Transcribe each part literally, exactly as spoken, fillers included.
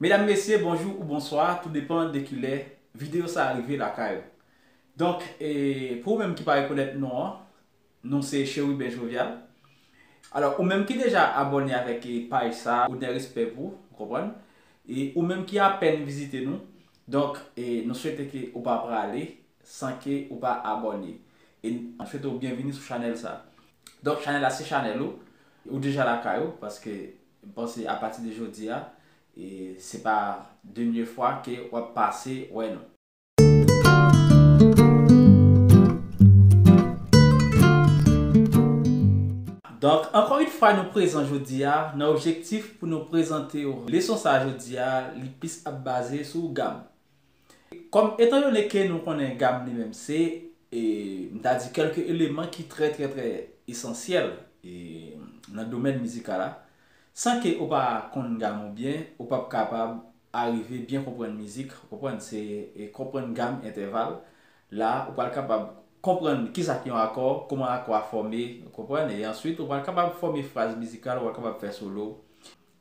Medam, mesye, bonjou ou bonswa, tou depan de kilè videyo sa a rive lakay ou. Donk, e, pou ou menm ki pa rekonèt non an, non se Chérubin Jovial. Alò, ou menm ki deja abòne avèk, e, paj sa, onè respè pou ou, ou konprann? E ou menm ki apèn vizite nou, donk, e, nou swete ke ou pa prale san ke ou pa abòne. E nou swete ou byenvini sou chanèl sa. Donk, chanèl la se chanèl ou, ou deja lakay ou, paske m panse apati de jodi a, e se pa dènye fwa ke w ap pase wè nou. Donk, ankò yon fwa, nou prezan jodi a, nan objektif pou nou prezante w leson sa a jodi a, li plis ap baze sou gam. Kòm, etandone ke nou konnen gam li menm se, e, m ta di kèlke eleman ki trè, trè, trè esansyèl, e, nan domèn mizikal la, san ke ou pa konn gam ou byen, ou p ap kapab arive byen konprann mizik, ou konprann, se, e, konprann gam entèval. La, ou pral kapab konprann kisa ki yon akò, kòman akò a fòme, ou konprann, e answit, ou pral kapab fòme fraz mizikal, ou pral kapab fè solo,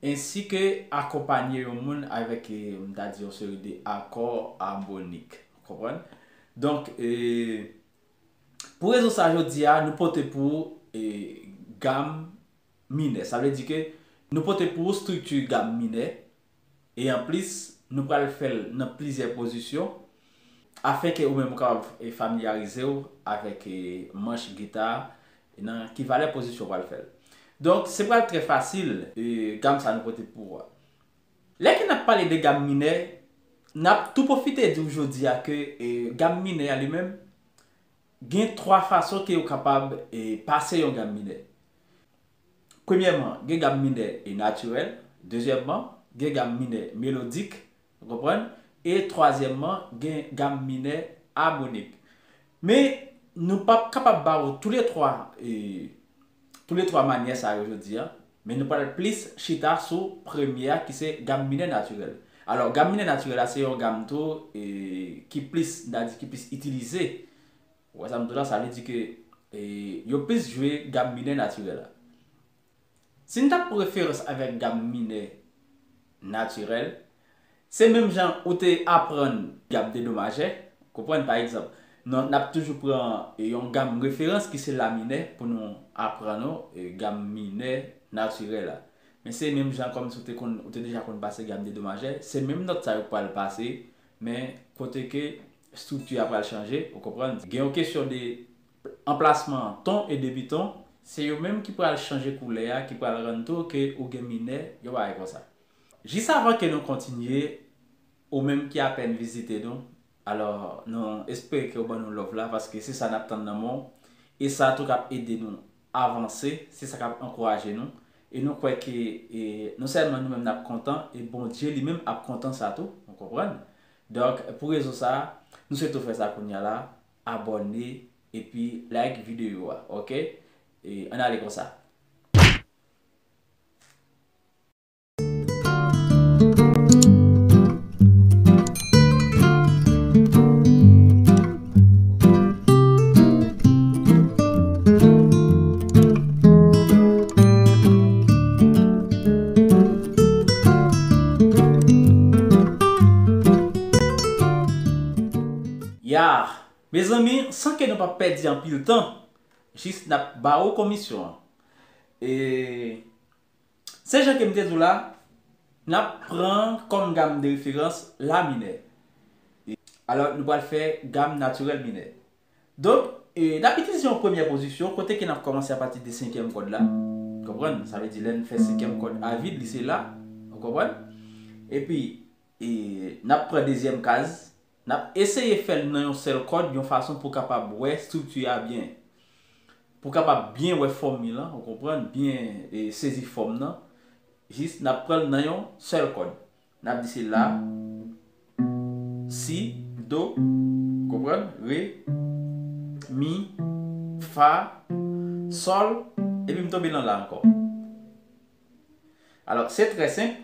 ensi ke akonpanye yon moun avèk, e, m ta di yon seri de akò amònik, ou konprann? Donk, e, pou rezon sa, jodi a, nou pote pou ou, e, gam minè. Sa vle di ke nou pote pou ou estrikti gam minè, e anplis, nou pral fè l nan plizyè pozisyon, afenke ou menm ou kapab, e, familyarize w avèk, e, manch gita, e nan ki valè pozisyon ou pral fè l. Donk, se pral trè fasil, e, gam sa nou pote pou ou a. Lè ke n ap pale de gam minè, n ap tou pwofite di w jodi a ke, e, gam minè a li menm, gen twa fason ke ou kapab, e, pase yon gam minè. Premyèman, gen gam minè, e, natirèl. Dezyèmman, gen gam minè melodik, ou konprann? E twazyèmman, gen gam minè amònik. Men, nou p ap kapab ba ou toulètwa, e, toulètwa manyè sa yo jodi a, men nou pral plis chita sou premye a ki se gam minè natirèl. Alò, gam minè natirèl la se yon gam tou, e, ki plis, n ta di ki plis itilize. Ou wè sa m di w la, sa vle di ke, e, yo plis jwe gam minè natirèl la. Si n t ap pran referans avèk gam minè natirèl, se menm jan ou te aprann gam dedomajè, konprann, pa egzanp, n ap toujou pran, e, yon gam referans ki se la minè pou nou aprann ou, e, gam minè natirèl la. Men se menm jan kòmsi ou te konn, ou te deja konn pase gam dedomajè, se menm nòt sa yo k pral pase, men kote ke estrikti a pral chanje, ou konprann? Gen yon kesyon de anplasman ton e demi ton, se yo menm ki pral chanje koulè a, ki pral rann tou ke ou gen minè, yon bagay konsa. Jis avan ke nou kontinye, ou menm ki apèn vizite nou, alò, nou espere ke w ban nou love la, paske se sa n ap tann nan men w, e sa tou k ap ede nou avanse, se sa k ap ankouraje nou, e nou kwè ke, e, non sèlman nou menm n ap kontan, e Bondye li menm ap kontan sa tou, ou konprann? Donk, pou rezon sa a, nou swete w fè sa kounye a la, abòne, epi like videyo a, oke? E, ann ale konsa. Ya! Mezanmi, san ke nou pa pèdi anpil tan, jis n ap ba ou komisyon an. E, se jan ke m te di w la, n ap pran kòm gam de referans la minè. E, alò, nou pral fè gam natirèl minè. Donk, e, n ap itilize yon premyè pozisyon, kote ke n ap kòmanse apati de senkyèm kòd la. Konprann? Sa vle di, lè n fè senkyèm kòd a vid, li se la. Ou konprann? Epi, e, n ap pran dezyèm kaz, n ap eseye fè l nan yon sèl kòd, yon fason pou w kapab wè estrikti a byen. Pou w kapab byen wè fòm li lan, ou konprann, byen, e, sezi fòm nan. Jis n ap pran l nan yon sèl kòd. N ap di se la, si, do, ou konprann, re, mi, fa, sòl, epi m tonbe nan la ankò. Alò, se trè senp.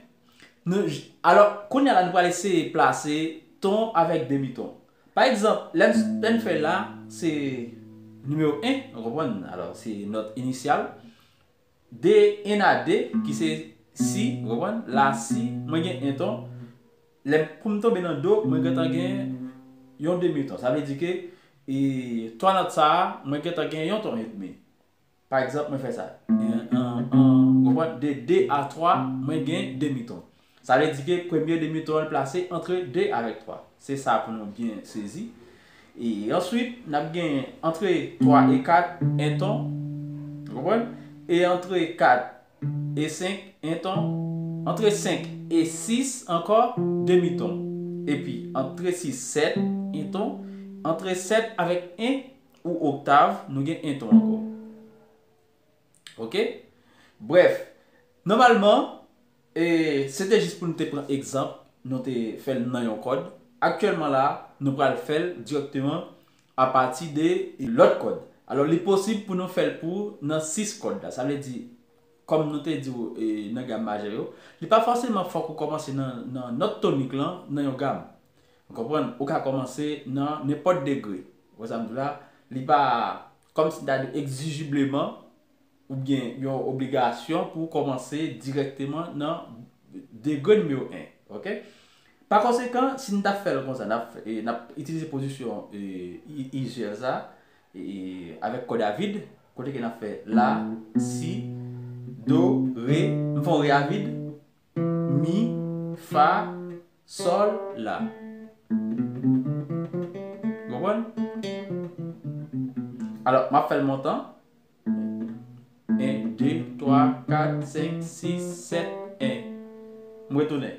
Nou, alò, kounye a la, nou pral eseye plase ton avèk demiton. Pa egzanp, lè n, lè n fè la, se nimewo en, ou konprann? Alò, se nòt inisyal. De en a de, ki se si, ou konprann? La, si, mwen gen en ton. Lè pou m tonbe nan do, mwen gentan gen yon demi ton. Sa vle di ke e, twa nòt sa a, mwen gentan gen yon ton edmi. Pa egzanp, mwen fè sa. En, an, an, ou konprann? De de a twa, mwen gen demi ton. Sa vle di ke premye demi ton an plase antre de avèk twa. Se sa pou nou byen sezi. E answit, n ap gen antre twa e kat, en ton. Ou konprann? E antre kat e senk, en ton. Antre senk e sis ankò, demi ton. Epi, antre sis, sèt, en ton. Antre sèt avèk en ou oktav, nou gen en ton ankò. Oke? Brèf, nòmalman, e, se te jis pou nou te pran egzanp, nou te fè l nan yon kòd. Aktyèlman la, nou pral fè l dirèkteman apati de lòt kòd. Alò, li posib pou nou fè l pou nan sis kòd la. Sa vle di, kòm nou te di w, e, nan gam majè yo, li pa fòseman fòk ou kòmanse nan, nan nòt tonik lan, nan yon gam. Ou konprann? Ou ka kòmanse nan nenpòt degre. Ou wè sa m di w la? Li pa kòmsi ta di egzijibleman, oubyen yon obligasyon pou w kòmanse dirèkteman nan degre nimewo en, oke? Pa konsekan, si n t ap fè l konsa, n ap, e, n ap itilize pozisyon, e, i-, izyèl sa, e, avèk kòd a vid, kote ke n ap fè la, si, do, re, m fè yon re a vid, mi, fa, sòl, la. Ou konprann? Alò, m ap fè l montan. En, de, twa, kat, senk, sis, sèt, en. M retounen.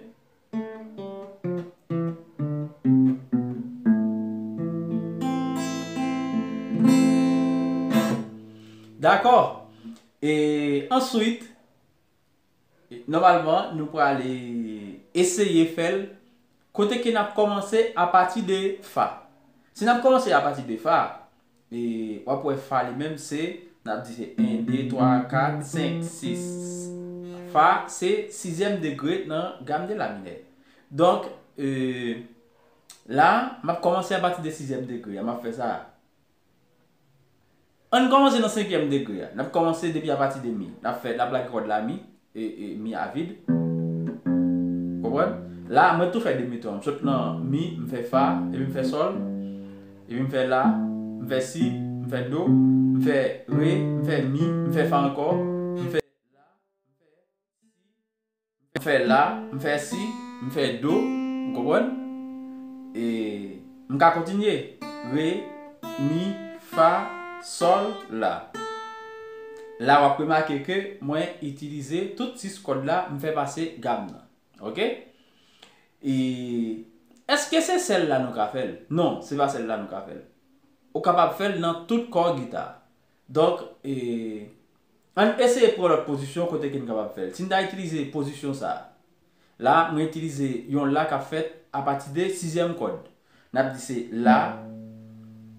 Dakò. E answit, nòmalman, nou prale eseye fè l kote ke n ap kòmanse apati de fa. Si n ap kòmanse apati de fa, e w ap wè fa li menm se, n ap di se en, de, twa, kat, senk, sis. Fa se sizyèm degre nan gam de la minè. Donk, e, la, m ap kòmanse apati de sizyèm degre a, m ap fè sa. Ann kòmanse nan senkyèm degre a. N ap kòmanse depi apati de mi. N ap fè, n ap lage kòd la mi, e, e, mi a vid. Konprann? La, mwen tou fè demi ton. M sot nan mi, m fè fa, epi m fè sòl, epi m fè la, m fè si, m fè do, m fè re, m fè mi, m fè fa ankò, m fè la, m fè si, m fè do, m konprann? E m ka kontinye. Re, mi, fa, sòl, la. La, w ap remake ke mwen itilize tout sis kòd la, m fè pase gam nan. Oke? E èske se sèl la nou ka fè l? Non, se pa sèl la nou ka fè l. Ou kapab fè l nan tout kò gita. Donk, e, ann eseye pran lòt pozisyon kote ke n kapab fè l. Si n ta itilize pozisyon sa a, la, mwen itilize yon la k ap fèt apati de sizyèm kòd. N ap di se la,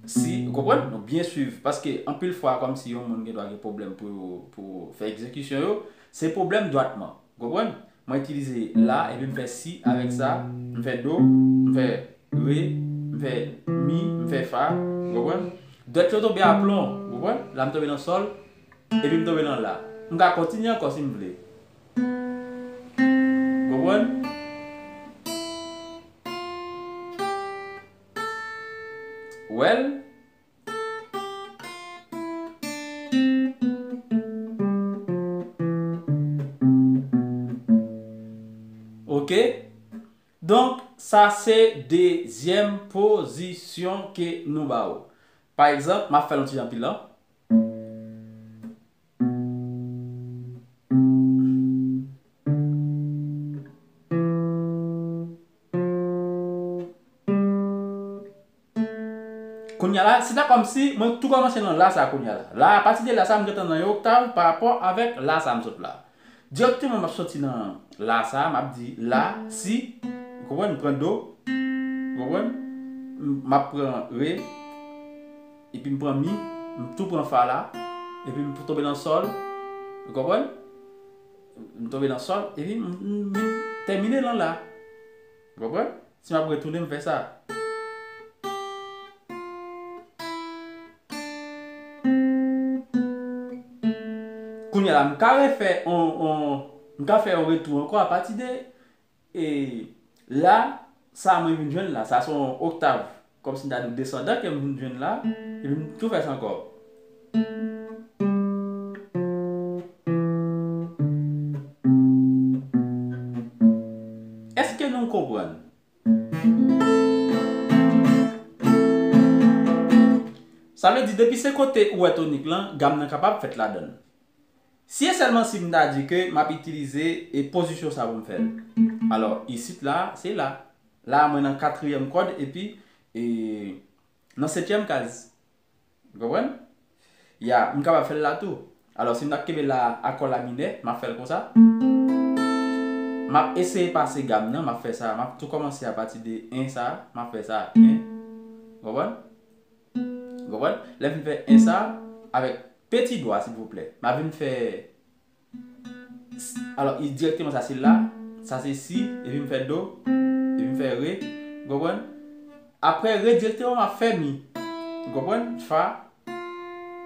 si, ou konprann? Nou byen swiv, paske anpil fwa, kòmsi yon moun gen dwa gen pwoblèm pou, pou fè egzekisyon yo, se pwoblèm dwatman. Ou konprann? Mwen itilize la, epi m fè si avèk sa, m fè do, m fè re, m fè mi, m fè fa, ou konprann? Dwèt yo tonbe aplon, ou konprann? La m tonbe nan sòl, epi m tonbe nan la. M ka kontinye ankò si m vle. Ou konprann? Well, ok. Donk, sa se dezyèm pozisyon ke nou ba ou. Pa egzanp, m ap fè l yon ti jan pi lan. Kounye a la, se ta kòmsi mwen tou kòmanse nan la sa kounye a la. La, apati de la sa, m gentan nan yon oktav pa rapò avèk la sa m sot la. Dirèkteman, m ap soti nan la sa, m ap di la, si, ou konprann, m pran do, ou konprann, m ap pran re, epi m pran mi, m tou pran fa la, epi m tonbe nan sòl, ou konprann, m tonbe nan sòl, epi m, m, m tèmine nan la, ou konprann. Si m ap retounen, m fè sa. Kounye a la, m ka refè on, on, m ka fè yon retou ankò apati de, e, la, sa mwen vin jwenn la, sa se yon oktav, kòmsi m ta di desandan ke m vin jwenn la, epi m tou fè sa ankò. Èske nou konprann? Sa vle di, depi se kote ou wè tonik lan, gam nan kapab fèt ladan l. Si e sèlman si m ta di ke m ap itilize e pozisyon sa pou m fè l. Alò, isit la, se la. La, mwen nan katriyèm kòd, epi, e, nan setyèm kaz. Ou konprann? Ya, m kapab fè l la tou. Alò, si m t ap kenbe la, akò la minè, m ap fè l konsa. M ap eseye pase gam nan, m ap fè sa, m ap tou kòmanse apati de en sa, m ap fè sa, en. Ou konprann? Ou konprann? Lè m fin fè en sa, avèk peti dwa, silvouplè. M ap vin fè, alò, i dirèkteman sa se la, sa se si, epi m fè do, epi m fè re. Ou konprann? Apre re dirèkteman, m ap fè mi. Ou konprann? Fa.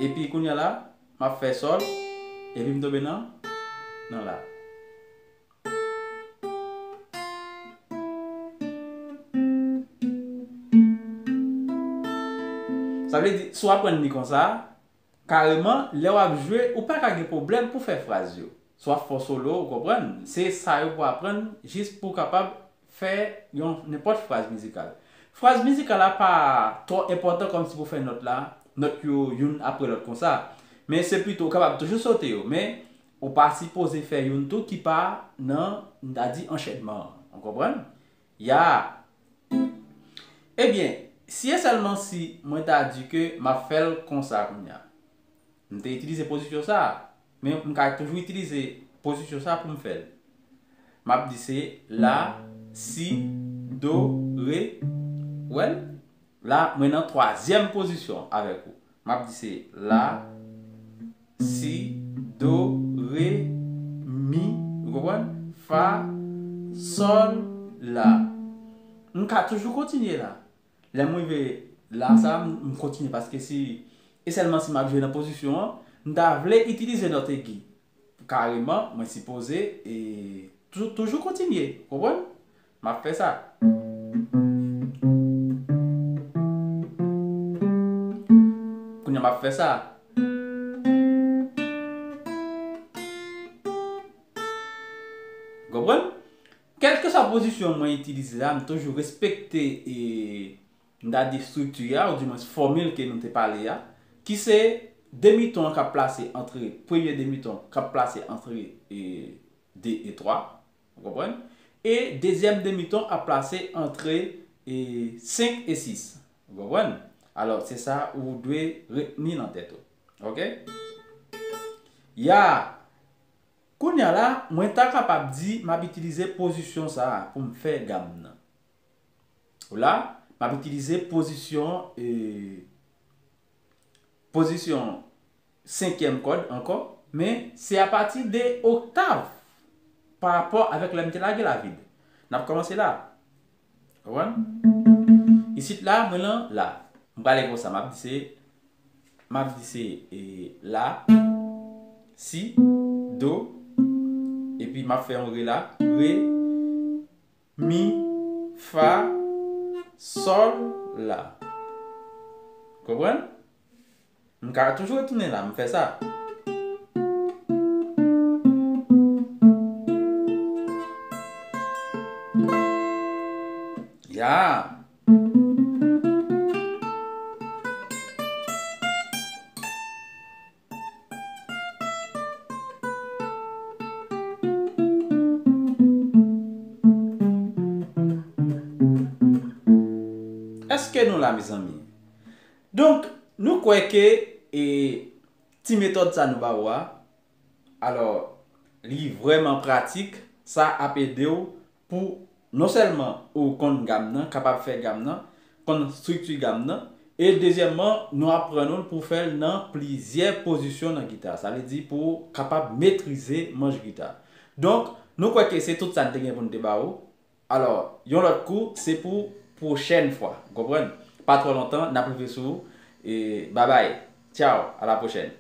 Epi kounye a la, m ap fè sòl, epi m tonbe nan, nan la. Sa vle di, si w aprann li konsa, kareman, lè w ap jwe, ou pa ka gen pwoblèm pou fè fraz yo. Si w ap fè solo, ou konprann, se sa yo pou aprann jis pou w kapab fè yon nenpòt fraz mizikal. Fraz mizikal la pa twò enpòtan kòmsi pou fè nòt la, nòt yo youn apre lòt konsa. Men se pito ou kapab toujou sote yo, men ou pa sipoze fè youn tou ki pa nan, m ta di, anchènman an. Ou konprann? Ya. Ebyen, si e sèlman si mwen ta di ke m ap fè l konsa kounye a. M te itilize pozisyon sa a, men m ka toujou itilize pozisyon sa a pou m fè l. M ap di se la, si, do, re. Ou wè l? La, mwen nan twazyèm pozisyon avèk ou. M ap di se la, si, do, re, mi, ou konprann? Fa, sòl, la. M ka toujou kontinye la. Lè m rive la sa, m, m kontinye paske si, e sèlman si m ap jwe nan pozisyon an, m ta vle itilize nòt egi. Kareman, mwen sipoze, e, tou-, toujou kontinye, konprann? M ap fè sa. Kounye a m ap fè sa. Konprann? Kèlkeswa pozisyon mwen itilize la, m toujou respekte, e, m ta di estrikti a, oudimwens fòmil ke nou te pale a, ki se demiton an k ap plase antre, premye demiton k ap plase antre, e, de e twa, ou konprann? E dezyèm demiton ap plase antre, e, senk e sis, ou konprann? Alò, se sa ou dwe retni nan tèt ou. Oke? Ya! Kounye a la, mwen ta kapab di m ap itilize pozisyon sa a pou m fè gam nan. Ou la, m ap itilize pozisyon, e, pozisyon senkyèm kòd ankò, men se apati de oktav pa rapò avèk lè m te lage la vid. N ap kòmanse la. Konprann? Isit la, mwen lan la. M prale konsa, m ap di se, m ap di se, e, la, si, do, epi m ap fè yon re la, re, mi, fa, sòl, la. Konprann? M ka toujou retounen la, m fè sa. Ya. Èske nou la, mezanmi? Donk, nou kwè ke, e, ti metòd sa nou ba ou a, alò, li vrèman pratik, sa ap ede w pou non sèlman ou konn gam nan, kapab fè gam nan, konn estrikti gam nan, e dezyèmman, nou aprann ou l pou w fè l nan plizyè pozisyon nan gita. Sa vle di pou w kapab metrize manch gita. Donk, nou kwè ke se tout sa n te gen pou n te ba ou. Alò, yon lòt kou, se pou pwochèn fwa. Ou konprann? Pa twò lontan, n ap rive sou ou. E babay. Tchaw, a la pwochèn.